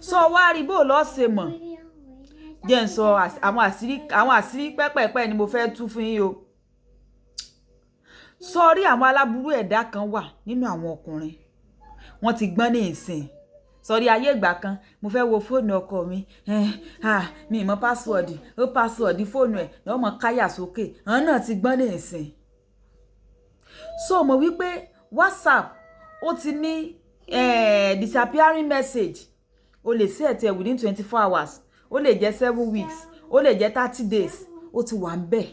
Sọ wá rí bó lọ́ọ́ ṣe mọ̀. Jẹ́ ń sọ àwọn àṣírí, àwọn àṣírí pẹ́pẹ̀pẹ́ ni mo fẹ́ tú fún yín o. Sọ rí, àwọn aláburú ẹ̀dá kan wà nínú àwọn ọkùnrin, wọ́n ti gbọ́n ní ìsìn. Sọrí, ayé ìgbà kan, mo fẹ́ wo fóònù ọkọ mi, mi ì mọ password, ó password fóònù ẹ̀ lọ́mọ mọ káyà sókè. Àwọn náà ti gbọ́n ní ìsìn. So mọ̀ wípé WhatsApp ó ti ní disappearing message. O lè set ẹ within 24 hours, ó lè jẹ́ 7 weeks, ó lè jẹ́ 30 days, ó ti wà ń bẹ̀.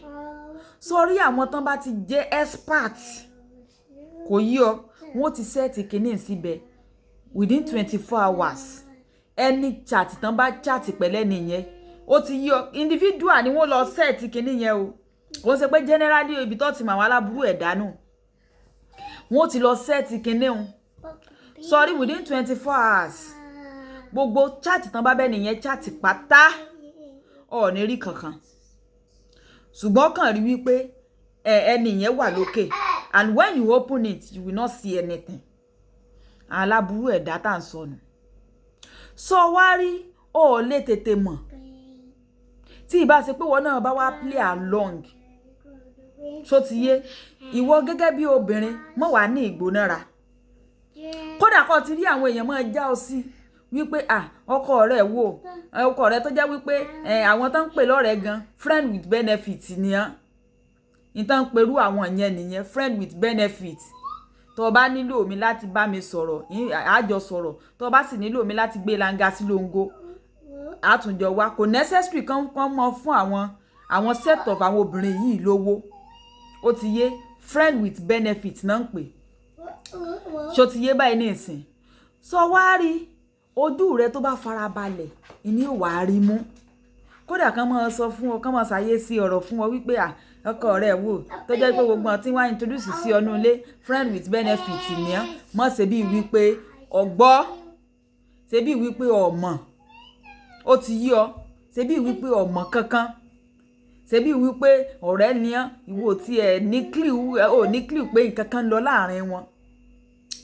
Sọrí, àwọn tán bá ti jẹ́ expert, kò yí ọ, wọ́n ti set kínní síbẹ̀ within 24 hours. Any chat tán bá chat pẹ̀lẹ́ nìyẹn, ó ti yí ọ, individual ni wọ́n lọ set kínní yẹn o. Kò ń ṣe pé generally. Ibi tó ti mọ àwọn aláburú ẹ̀dá nù, wọ́n ti lọ set kínní o. Sorry, within 24 hours, gbogbo chat tán bá bẹ́ẹ̀ nìyẹn chat pátá, ọ̀ ní rí kankan. Ṣùgbọ́n kàn rí wípé ẹni yẹn wà lókè, and when you open it, you will not see anything. Aláburú ẹ̀dá tá à ń sọnù. Sọ wá rí, o ò lè tètè mọ̀ tí ìbá ṣe pé wọn náà bá wá play along. Ṣó ti yé ìwọ gẹ́gẹ́ bí obìnrin? Mọ̀ wá ní ìgbónára. Kódà kó ti rí àwọn èèyàn máa já ọ sí wípé, ah, ọkọ rẹ wò, ọkọ rẹ tó jẹ́ wípé àwọn tó ń pè lọ́rẹ̀ẹ́ gan, friend with benefit ni án ní tán ń perú àwọn yẹn nìyẹn, friend with benefit. Tó o bá nílò mi láti bá mi sọ̀rọ̀, àjọ sọ̀rọ̀. Tó o bá sì nílò mi láti gbé langa sí longo, àtúnjọ wa. Kò necessary kán kán mọ fún àwọn set of àwọn obìnrin yìí lówó. Ó ti yé, friend with benefit náà ń pè. Ṣó ti yé báyìí ní ìsìn? Sọ wá rí, ojú rẹ tó bá farabalẹ̀, ìní ò wá rí mú. Kódà kán máa sọ fún ọ, kán máa ṣàyè sí ọ̀rọ̀ fún ọ wípé, à, ọkọ rẹ wò, tó jẹ́ pé gbogbo àwọn tí wọ́n á introduce sí ọnú ilé, friend with benefit ni ọ́. Mọ̀ ṣe bíi wípé ọgbọ́, ṣe bíi wípé ọmọ, ó ti yí ọ, ṣe bíi wípé ọmọ kankan, ṣe bíi wípé ọ̀rẹ́ ni ọ́. Ìwọ tí ẹ ní clue, ò ní clue pé nǹkan kan lọ láàrin wọn.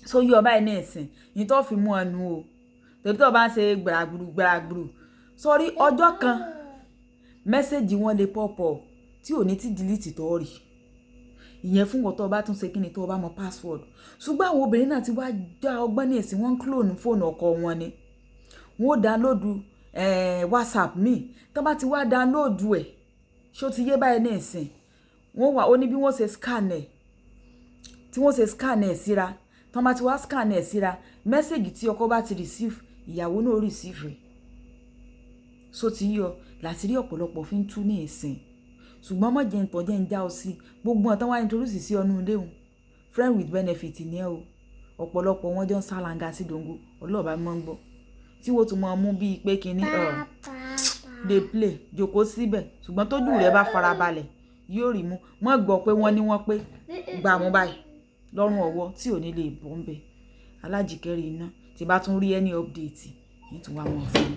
So yí ọ báyìí ní ìsìn ní tó fi mú ẹnu o, tòbí tó bá ń ṣe gbàràgbùrù gbàràgbùrù. Sọrí, ọjọ́ kan, message wọn lè pop up tí ò ní ti delete tó rí ìyẹn fún wọn, tó bá tún ṣe kíni, tó bá mọ password. Ṣùgbọ́n àwọn obìnrin náà ti wá já ọgbọ́n ní ìsìn, wọ́n ń clone fóònù ọkọ wọn ni. Wọ́n ó download WhatsApp míì. Tó bá ti wá download ẹ̀, ṣó ti yé báyìí ní ìsìn? Wọ́n wà ó ní bí wọ́n ṣe scan ẹ̀, tí wọ́n ṣe scan ẹ̀ síra. Tó bá ti wá scan ẹ̀ síra, message tí ọkọ bá ti receive, ìyàwó náà receive ẹ̀. So ti yọ láti rí ọ̀pọ̀lọpọ̀ fi ń tú ní ìsìn. Ṣùgbọ́n mọ̀ jẹ́ ntọ́ jẹ́ ń já ọ sí, gbogbo ọ̀tán wá introduce sí ọnú ilé òun, friend with benefit ni ẹ o. Ọ̀pọ̀lọpọ̀ wọn jọ ń sálanga sí dongo ọlọ́ọ̀bá mọ́ ń gbọ́ tí wọ́n tún máa mú bíi pé kínní dey play jòkó síbẹ̀. Ṣùgbọ́n tójú rẹ̀ bá farabalẹ̀, yóò rí mú. Mọ́ gbọ́ pé wọ́n ní wọ́n pé gbà wọ́n báyìí lọ́rùn ọwọ́ tí ò ní lè bọ́ ń bẹ̀. Alájìkẹ́rì iná tí bá tún rí any update ní tún wá mọ̀ fún un.